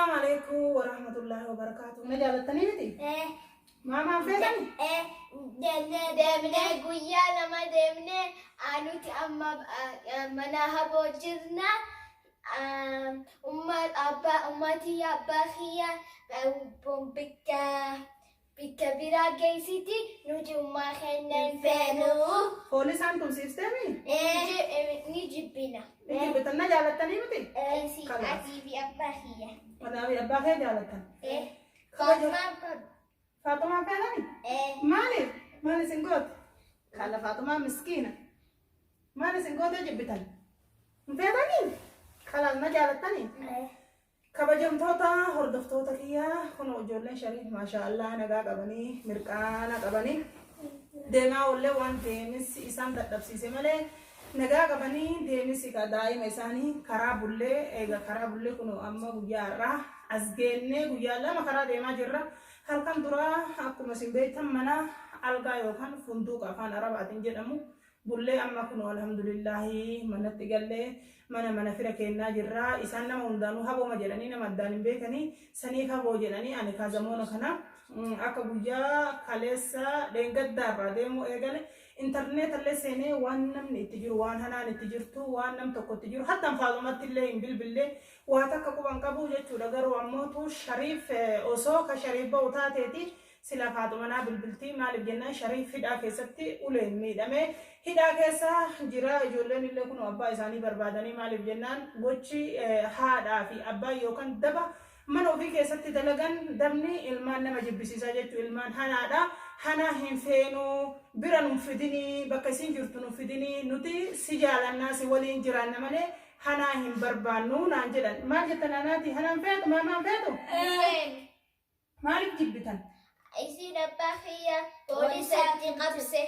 Assalaamu alaikum warahmatullaahi wabarakaatu. Na jaalattanii miti? Eh, Maamaan feetani? eh, deemnee deemnee guyyaa 2 deemnee nuti amma mana haboo jirna. Umma abbaa ummatii abbaa kiyya bikka bikka biraa geessiti nuti ummaa keenya hin feenu. Poolisaan tumsiifteemi? Ni jibbina. Ni jibbitan na jaalattanii miti? Si Kalaas. atii fi abbaa kiyya. Manaa fi abbaa kee jaalattan. Faaxumaan fadhu. Faaxumaan feetani? Maaliif? Maal isin goote? Kala Faaxumaan miskiina. Maal isin gootee jibbitan? Hin feetanii? Kalaas na jaalattanii? Kabajamtoota hordoftoota kiyyaa kun ijoolleen Shariif maashaa Allah nagaa qabanii mirqaana qabanii deemaa oollee waan deemisi isaan dadhabsiise malee nagaa qabanii deemisi ka daa'ima isaanii karaa bullee eega karaa bullee kun amma guyyaa har'aa as geennee guyyaa 2 karaa deemaa jirra. Halkan duraa akkuma isin beektan mana algaa yookaan funduuqa afaan arabaatiin jedhamu bullee amma kunoo alhamdulillaahi manatti gallee mana mana fira keennaa jirra. Isaan nama hundaanuu habooma jedhanii nama addaan hin beekanii saniif haboo jedhanii ani kaa zamoona kana akka guyyaa kaleessa dheengaddaa irraa deemuu eegale intarneetallee seenee waan namni itti jiru waan hanaan itti jirtu waan nam tokko itti jiru hattan faaxumatti illee hin bilbille waa takka quban qabu jechuudha. Garuu ammootu Shariif osoo ka Shariif ba'u taateeti Sila Faaxuma naa bilbilti maaliif jennaan Shariif hidhaa keessatti uleen miidhame hidhaa keessa jira ijoolleen illee kunoo abbaa isaanii barbaadanii maaliif jennaan gochi haadhaa fi abbaa yookaan daba mana ofii keessatti dalagan dabni ilmaan nama jibbisiisaa jechuu ilmaan hanaadha hanaa hin feenuu bira nun fidinii bakka isiin jirtu nun fidinii nuti si jaalannaa si waliin jiraanna malee hanaa hin barbaannu naan jedhan maal jettan anaati hanaan feetu maamaan feetu. Maaliif jibbitan? Isiin abbaa kiyya poolisatti qabse.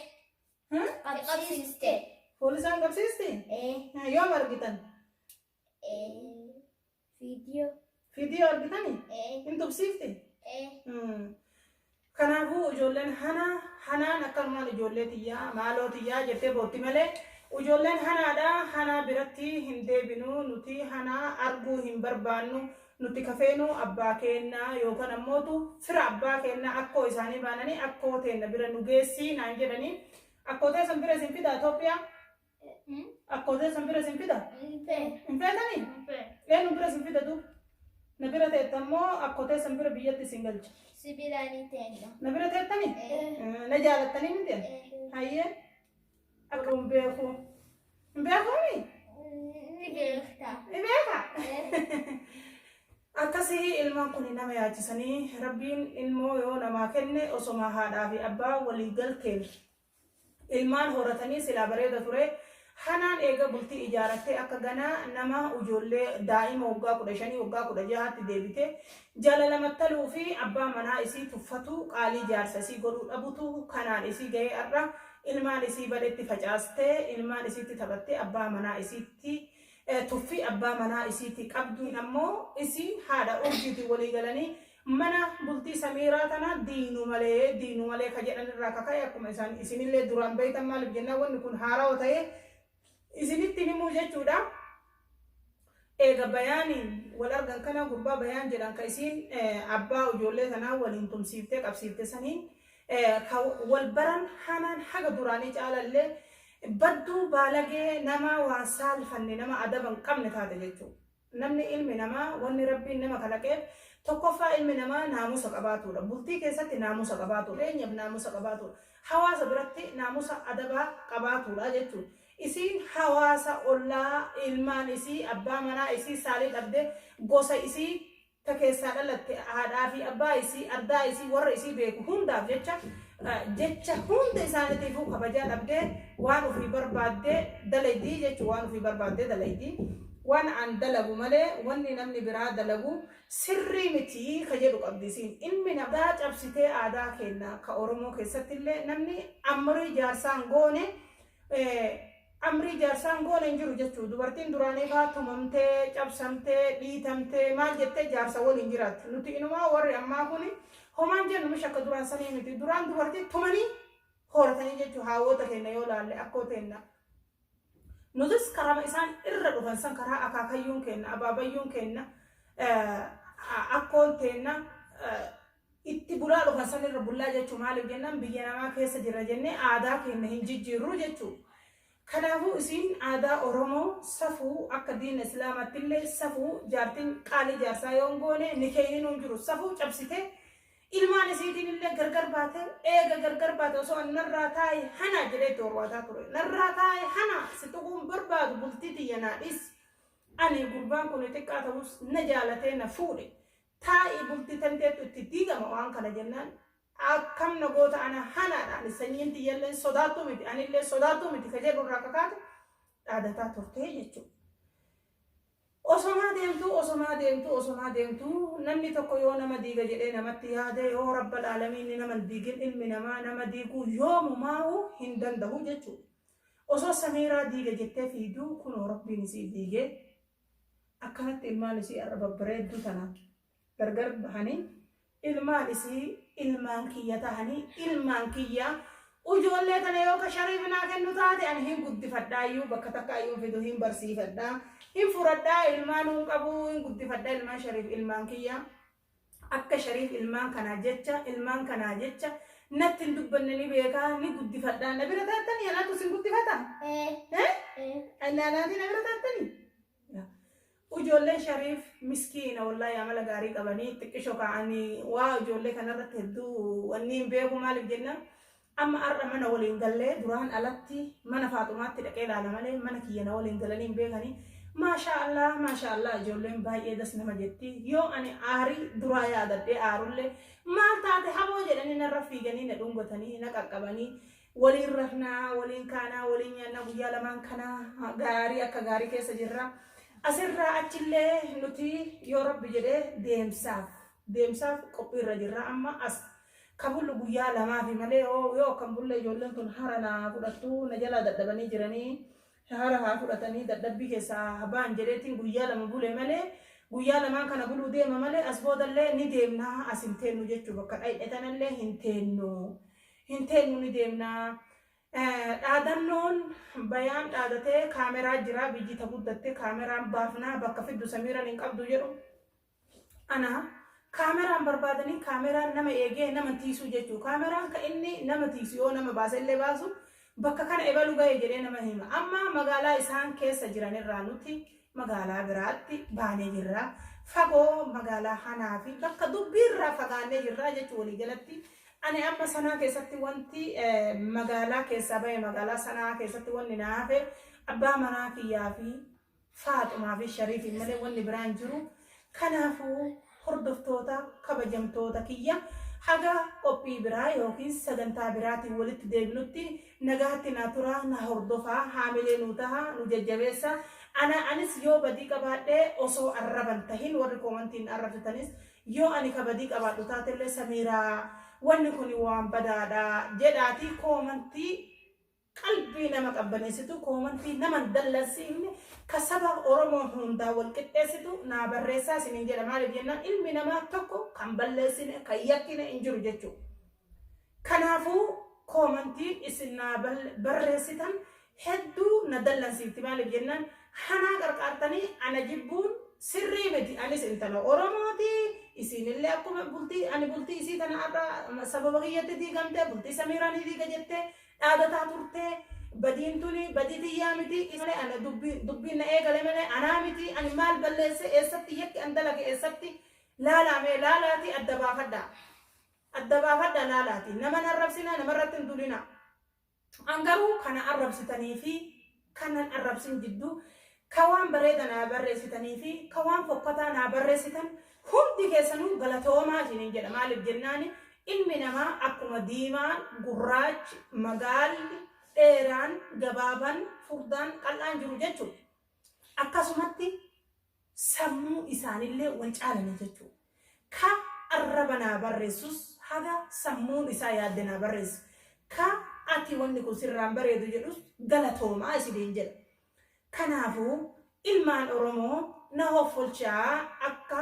Qabsiiste. Poolisaan qabsiisti? Ee. Yoom argitan? Viidiyoo. Viidiyoo argitani? Ee. Hin tubsiifti? Ee. Kanaafuu ijoolleen hana hanaan akkanumaan ijoollee tiyyaa maaloo tiyyaa jettee bootti malee ijoolleen hanaadha hanaa biratti hin deebinu nuti hanaa arguu hin barbaannu Nuti ka feenu abbaa keenna yookaan ammootu fira abbaa keennaa akkoo isaanii baananii akkoo teenna bira nu geessi naan jedhanii akkoo teessan bira isin fida Itoophiyaa? Akkoo teessan bira isin fida? Hin feetanii? Eenyu bira isin fida duuba? Na bira teetta immoo akkoo teessan bira biyyatti isin galcha. Si bira ni teenna. Na bira teettanii? Na jaalattanii miti? Hayyee. Akka hin beeku. Hin beekuumi? Ni beekta. Ni beeka. Akkasii ilmaan kun nama yaachisanii rabbiin ilmoo yoo namaa kenne osoma haadhaa fi abbaa walii galteen ilmaan horatanii silaa bareeda ture. Hanaan eega bultii ijaarattee akka ganaa nama ijoollee daa'ima waggaa 15 waggaa 16tti deebite jaalala mattaluu fi abbaa manaa isii tuffatu qaalii jaarsa isii godhuu dhabutu kanaan isii gahee har'a Ilmaan isii badhetti facaastee, ilmaan isiitti taphattee abbaa manaa isiitti tuffii abbaa manaa isiitii qabduun ammoo isiin haadha urjiitiin walii galanii mana bultii Samiiraa tana diinu malee diinu malee ka jedhan irraa ka ka'e akkuma isaan isinillee duraan beektan maaliif jennaan wanni kun haarawa ta'ee isinitti himuu jechuudha. Eega Bayaaniin wal argan kana gurbaa Bayaan jedhan ka isiin abbaa ijoollee tanaa waliin tumsiiftee qabsiifte saniin ka wal baran hanaan haga duraanii caalallee badduu baalagee nama waan saalfanne nama adaba hin qabne taate jechuudha. Namni ilmi namaa wanni Rabbiin nama kalaqeef tokkoffaa ilmi namaa naamusa qabaatuudha. Bultii keessatti naamusa qabaatuudha. Jireenyaaf naamusa qabaatuudha. Hawaasa biratti naamusa adabaa qabaatuudha jechuudha. Isiin hawaasa ollaa, ilmaan isii, abbaa manaa isii saalii dhabde, gosa isii ta keessaa dhalatte, haadhaa fi abbaa isii, ardaa isii, warra isii beeku hundaaf jecha, jecha hunda isaanitiifuu kabajaa dhabdee waan ufii barbaadde dalaydi jechu waan ufii barbaadde dalaydi. Waan an dalagu malee wanni namni biraa dalagu sirrii miti ka jedhu qabdi isiin. Ilmi namaa cabsitee aadaa keenna ka Oromoo keessattillee namni amrii jaarsaa hin goone Amrii jaarsaa hin goone hin jiru jechuu. Dubartiin duraanii faa tumamtee, cabsamtee, dhiitamtee, maal jettee jaarsa waliin jiraatti. Nuti inumaa warri ammaa kun homaan jennu mish akka duraan sanii miti. Duraan dubartii tumanii horatanii jechuu haawwota keenya yoo laalle akkoo teenna. Nutis karama isaan irra dhufan san karaa akaakayyuun keenya abaabayyuun keenya Akkoon teenna itti bulaa dhufan sanirra bullaa jechuun maaliif jennaan biyya namaa keessa jirra jennee aadaa keenya hin jijjiirru jechuudha. Kanaafuu isiin aadaa Oromoo safuu akka diina Islaamaatti illee safuu jaartiin qaalii jaarsaa yoo hin goone ni keeyinuu hin jiru. Safuu cabsitee ilmaan isiitiin illee gargar baate eega gargar baate osoo an narraa taa'i hana jedhee itti warwaataa ture. Narraa taa'i hana si tuquun barbaadu bultii tiyya naa dhiisi. Ani gurbaan kun xiqqaa ta'us na jaalatee na fuudhe. Taa'ii bultii tanteettu itti diigama waan kana jennaan akkam na goota ana hanaadha ani sanyiin tiyyallee sodaattuu miti anillee sodaattuu miti ka jedhu irraa kakaate dhaadataa turtee jechuudha. Osomaa deemtuu osomaa deemtuu osomaa deemtuu namni tokko yoo nama diiga jedhee namatti yaade yoo rabbal aalamiin nama hin diigin ilmi namaa nama diiguu yoomumaa'uu hin danda'u jechuudha. Osoo Samiiraa diiga jettee fiigduu kunoo rabbiin isii diigee akkanatti ilmaan isii arra babbareedduu tana gargar bahanii ilmaan isii ilmaan kiyya tahanii ilmaan kiyya ujoollee tana yoo ka shariif naa kennu taate ani hin guddifadhaayyuu bakka takka ayyuu fidu hin barsiifadhaa hin furadhaa ilmaan hin qabu hin guddifadhaa ilmaan shariif ilmaan kiyya akka shariif ilmaan kanaa jecha ilmaan kanaa jecha natti hin dubbanne ni beekaa ni guddifadhaa na bira taattanii anaatu isin guddifata Eh. Eh. anaati na bira taattanii Ujoolleen Shariif miskiina wallaahi amala gaarii qabanii xiqqisho ka'anii waa ijoollee kanarratti hedduu wanni hin beeku maaliif jennaan amma har'a mana waliin gallee duraan alatti mana Faaxumaatti dhaqee ilaala malee mana kiyya na waliin galanii hin beekanii maashaa Allah maashaa Allah ijoolleen baay'ee das nama jetti yoo ani aarii duraa yaadadhee aarullee maal taate haboo jedhanii narra fiiganii na dhungatanii na qaqqabanii waliin rafnaa waliin kaanaa waliin nyaannaa guyyaa lamaan kanaa gaarii akka gaarii keessa jirra. Asirraa achillee nuti yoo rabbi jedhee deemsaaf deemsaaf qophiirra jirra amma as ka bullu guyyaa lamaafi malee yoo akkam bulle ijoolleen tun hara naa fudhattu na jalaa dadhabanii jiranii hara haa fudhatanii dadhabbii keessaa ba'an jedheetiin guyyaa lama bule malee guyyaa lamaan kana buluu deema malee as boodallee ni deemnaa as hin teennu jechuu bakka dhayxe tanallee hin teennu hin teennu ni deemnaa. Dhaadannoon bayaan dhaadatee kaameraa jira biyyi ta guddatte kaameraan baafnaa bakka fiddu samiiran hin qabdu jedhu ana kaameraan barbaadanii kaameraan nama eegee nama tiisuu jechuu kaameraan ka inni nama tiisu yoo nama baase illee baasu bakka kana ebalu ga'e jedhee nama hima amma magaalaa isaan keessa jiranirraa nuti magaalaa biraatti baanee jirra fagoo magaalaa hanaa fi bakka dubbiirraa fagaannee jirra jechuu waliigalatti ani amma sanaa keessatti wanti magaalaa keessaa bahe magaalaa sanaa keessatti wanni na hafe abbaa manaa kiyyaa fi Faaxumaa fi Shariifiin malee wanni biraan jiru. Kanaafuu hordoftoota kabajamtoota kiyya haga qophii biraa yookiin sagantaa biraatiin walitti deebinutti nagaatti naa turaa na hordofaa haamilee nuu taha nu jajjabeessa ana anis yoo badii qabaadhe osoo arraban tahin warri koomantiin na arrabsitanis yoo ani ka badii qabaadhu taatellee Samiiraa wanni kuni waan badaadha jedhaatii koomantii qalbii nama qabbaneessitu koomantii nama hin dallansiifne ka saba Oromoo hundaa wal qixxeessitu naa barreessaa isiniin jedha maaliif jennaan ilmi namaa tokko kan balleessine kan yakkine hin jiru jechuudha. Kanaafuu koomantiin isin naa barreessitan hedduu na dallansiifti maaliif jennaan hanaa qarqaartanii ana jibbuun sirrii miti anis intala Oromooti isiinillee akkuma bultii ani bultii isii tana har'a sababa kiyyatti diigamte bultii Samiiraa ni diiga jettee dhaadataa turte badiin tuni badii tiyyaa miti malee ana dubbiin na eegale malee anaa miti ani maal balleesse eessatti yakki an dalage eessatti laalaamee laalaati adda baafadhaa adda baafadhaa laalaati nama hin arrabsinaa namarratti hin dulinaa an garuu kana arrabsitanii fi kanan arrabsin jidduu ka waan bareeda naa barreessitanii fi ka waan fokkataa naa barreessitan hundi keessanuu galatoomaa isiniin jedha maaliif jennaani ilmi namaa akkuma diimaan gurraachi magaalli dheeraan gabaaban furdaan qal'aan jiru jechuudha akkasumatti sammuu isaanillee wal caalanii jechuudha ka arraba naa barreessus haga sammuun isaa yaadde naa barreessu ka ati wanni kun sirraan bareedu jedhus galatoomaa isiniin jedha Kanaafuu ilmaan Oromoo na hoffolchaa akka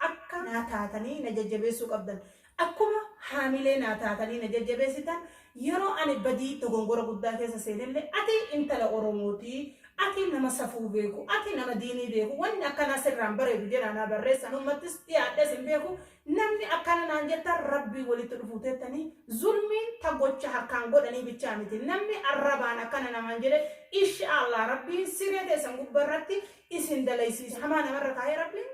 akka naa taatanii na jajjabeessuu qabdan. Akkuma haamilee naa taatanii na jajjabeessitan yeroo ani badii dogongora guddaa keessa seenellee ati intala Oromooti Ati nama safuu beeku, ati nama diinii beeku, wanni akkanaa sirraan bareedu jedhaa naa barreessan. Ummattis dhiyaadhes hin beeku. Namni akkana naan jettan Rabbii walitti dhufuu teettanii. Zulmiin ta gocha harkaan godhanii bichaa miti. Namni arrabaan akkana namaan jedhe, insha Allah, Rabbiin siree teessan gubbarratti isin dalaysiisa. Hamaa namarra kaa'ee Rabbiin